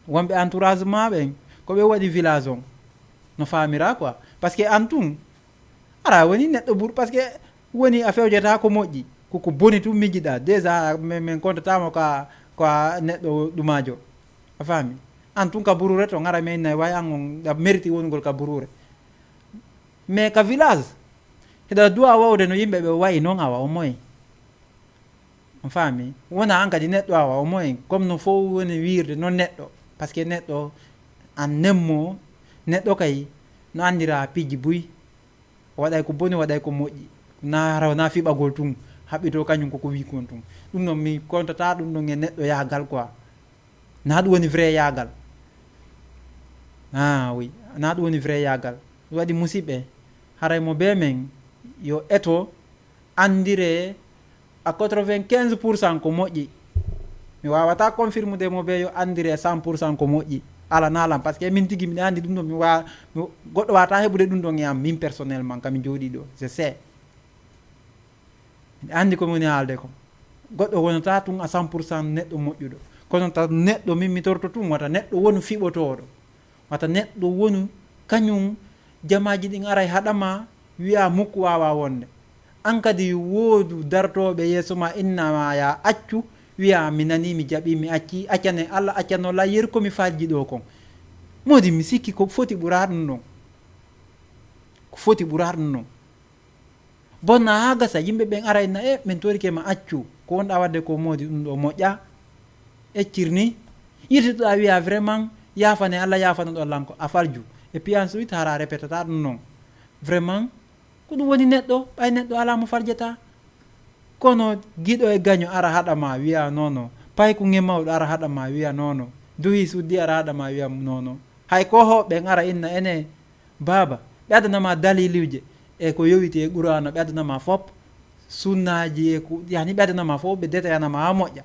Wonɓe entourage ma ɓen, ko ɓe waɗi village on. No famira quoi. Parce que an tun, ara woni neɗɗo bur-, parce que woni a fewjata ko moƴƴi. Ko ko boni tun mijiɗa. Déjà, min, min kontatamo ka, ko a neɗɗo ɗumajo. A faami? An tun ka burure ton, ara min nay way an on, a mérite wonugol ka burure. Mais ka village, hiɗa duwa wawde no yimɓe ɓe wayi non awa o moye. On faami? Wona an kadi neɗɗo awa o moye, comme no fof woni wiirde non neɗɗo. Parce que neɗɗo an nemmo, neɗɗo kay, No anndira piiji buy. O waɗay ko boni, o waɗay ko moƴƴi. Na raw, na fiɓagol tun. Haɓɓito kañum koko wi kon tun. Ɗum ɗon mi kontata ɗum ɗon e neɗɗo yahgal quoi. Na ɗum woni vrai yahgal. Ah, oui. Na ɗum woni vrai yahgal. Ɗum waɗi musidɓe. Haray mo be men yo eto anndire à quatre-vingt-quinze pour cent ko moƴƴi. Mi waawata confirmude mo be yo anndire cent pour cent ko moƴƴi. Ala nalan, parce que min tigi miɗa anndi ɗum ɗo, mi wa-, mi, goɗɗo waawata heɓude ɗum ɗon e am, min personnellement, kam mi jooɗii ɗo, je sais. Miɗa anndi ko mi woni haalde ko. Goɗɗo wonata tun à cent pour cent neɗɗo moƴƴuɗo. Kono ta neɗɗo min mi torto tun, wata neɗɗo wonu fiɓotooɗo. Wata neɗɗo wonu kañum jamaaji ɗin aray haɗama, wi'a mukku waawa wonde. An kadi woodu dartooɓe yeeso ma, inna ma ya accu, wi'a mi nani, mi jaɓi, mi acci, accane Allah, accano la yer ko mi falji ɗo kon. Modi mi sikki ko foti ɓura ɗum ɗon. Ko foti ɓura ɗum ɗon. Bonna haa gasa, yimɓe ɓen ara inna, "E, min torike ma accu, ko wonɗa waɗde ko moodi ɗum ɗo moƴƴa." Eccir ni, yirtitoɗa wiya, "Vraiment, yaafane Allah, yaafano ɗo lanko, a falju." Et puis ensuite, hara a répétata ɗum non. Vraiment, ko ɗum woni neɗɗo, ɓay neɗɗo alaa mo farjata. Kono giɗo e gaño ara haɗa ma wiya, "Non, non." Pay ko ŋe mawɗo ara haɗa ma wiya, "Non, non." Duhi suddi ara haɗa ma wiya, "Non, non." Hay ko hoɓɓe ara inna, "Ene, baaba, ɓe adanama daliluuje e ko yowiti e Qur'aana, ɓe adanama fop, sunnaaji e ko, yani, ɓe adanama fop, ɓe detayana ma haa moƴƴa.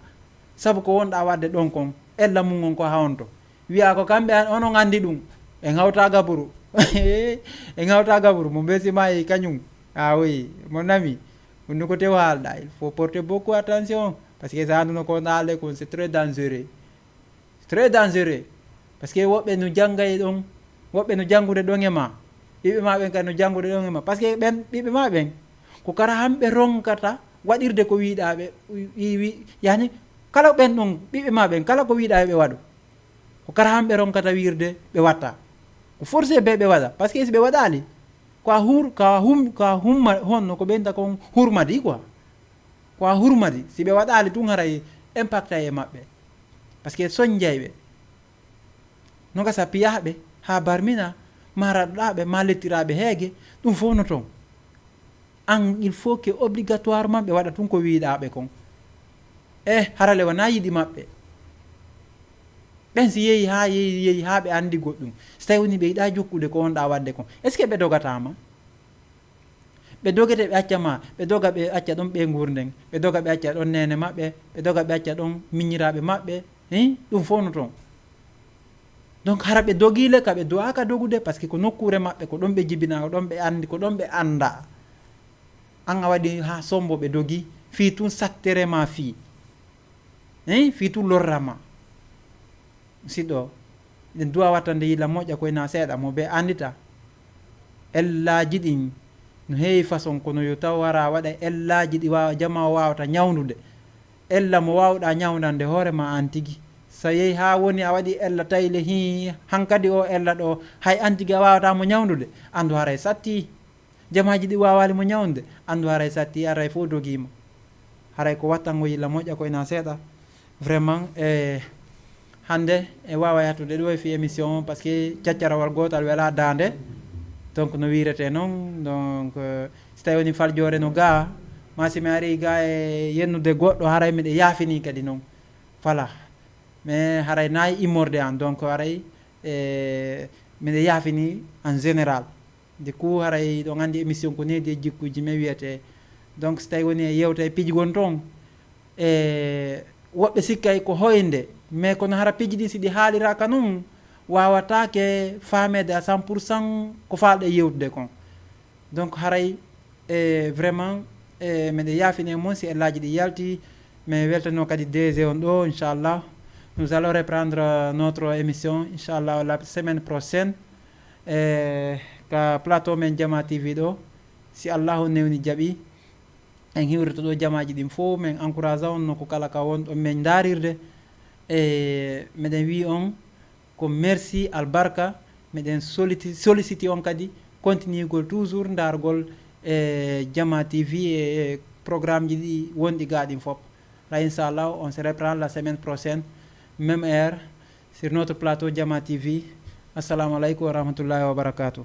Sabu ko wonɗa waɗde ɗon kon, ella mum on ko haa on to." Wiya ko kamɓe an, onon anndi ɗum. En hawta gaburu. En hawta gaburu, mo mbesi ma e kañum. Ah oui, mon ami, ɗum ko tew haalɗa. Il faut porter beaucoup attention. Parce que sa anduno ko wonɗa haalde kon, c'est très dangereux. Très dangereux. Parce que woɓɓe no janngay ɗon, woɓɓe no janngude ɗon e ma. Ɓiɓɓe ma ɓen kadi no janngude ɗon e ma. Parce que ɓen, ɓiɓɓe ma ɓen, ko kara hamɓe ronkata waɗirde ko wiɗa ɓe, wi, wi, yani, kala ɓen ɗon, ɓiɓɓe ma ɓen, kala ko wiɗa ɓe waɗu. Ko kara hamɓe ronkata wirde ɓe watta. Ko forcé ɓe ɓe waɗa. Parce que si ɓe waɗali, ko a hur-, ko a hum-, ko a humma-, honno ko ɓen ta kon hurmadi quoi. Ko a hurmadi, si ɓe waɗali tun haray impacta e maɓɓe. Parce que soñjay ɓe. No gasa piyaaɓe haa barmina, ma raɗɗaaɓe, ma lettiraaɓe heege, ɗum fof no toon. An, il faut que obligatoirement ɓe waɗa tun ko wiɗaaɓe kon. E harale wona yiɗi maɓɓe. Ɓen si yehi haa, yehi, yehi haa ɓe anndi goɗɗum. Si tawi woni ɓe yiɗa jokkude ko wonɗa waɗde kon. Est-ce que ɓe dogatama? Ɓe dogete, ɓe acca ma, ɓe doga, ɓe acca ɗon ɓe nguurnden, ɓe doga, ɓe acca ɗon neene maɓɓe, ɓe doga, ɓe acca ɗon miñiraaɓe maɓɓe, hin, ɗum fof no toon. Donc, hara ɓe dogii le ka ɓe duwaaka dogude, parce que ko nokkuure maɓɓe, ko ɗon ɓe jibinaa, ko ɗon ɓe anndi, ko ɗon ɓe anndaa. An a waɗi haa sombo ɓe dogii, fii tun sattere ma fii. Hin, fii tun lorra ma. Siɗɗo, eɗen duwa wattande yilla moƴƴa koye na seeɗa, mo be anndita. Ellaaji ɗin no heewi façon, kono yo taw hara waɗa ellaaji ɗi waawa, jama o waawata ñawndude. Ella mo waawɗa ñawndande hoore ma an tigi. So yehi haa woni a waɗi ella tayle hii, hankadi o ella ɗo, hay an tigi a waawata mo ñawndude, anndu haray satti. Jamaaji ɗi waawaali mo ñawnde, anndu haray satti, haray fof dogiima. Haray ko wattango yilla moƴƴa ko ina seeɗa. Vraiment, e hannde e waawa yahtude ɗo e fii émission o, parce que caccarawal gootal welaa daande. Donc, no wiirete noon, donc, euh, si tawi woni faljoore no gaa, ma si mi arii gaa e yennude goɗɗo, haray miɗe yaafini kadi noon. Voilà. Mais haray nayi immorde an, donc haray, e, miɗe yaafini en général. Nde ku haray ɗon anndi émission ko needi e jikkuuji men wiyete. Donc, so tawi woni e yewta e piiji gon toon, e, woɓɓe sikkay ko hoynde, mais kono hara piiji ɗi si ɗi haaliraaka noon, waawataake faameede à cent pour cent ko faalɗe yewtude kon. Donc, haray, e, vraiment, e, miɗe yaafini e mon si ellaaji ɗi yalti, mais weltano kadi D G on ɗo, inchallah. Nous allons reprendre, euh, notre émission, inchallah, la semaine prochaine. E, ka plateau men Jama T V ɗo, si Allahu newni jaɓi, en hiwrito ɗo jamaaji ɗin fof, men encourage on no ko kala ka wonɗon men ndaarirde. E, miɗen wi on ko merci, albarka, miɗen soliti-, solliciti on kadi, continuigol toujours ndaargol e Jama T V e, e programme ji ɗi wonɗi gaa ɗin fof. Là, inchallah, on se reprend la semaine prochaine, même heure, sur notre plateau Jama T V. Assalamu alaikum wa rahmatullahi wa barakatuh.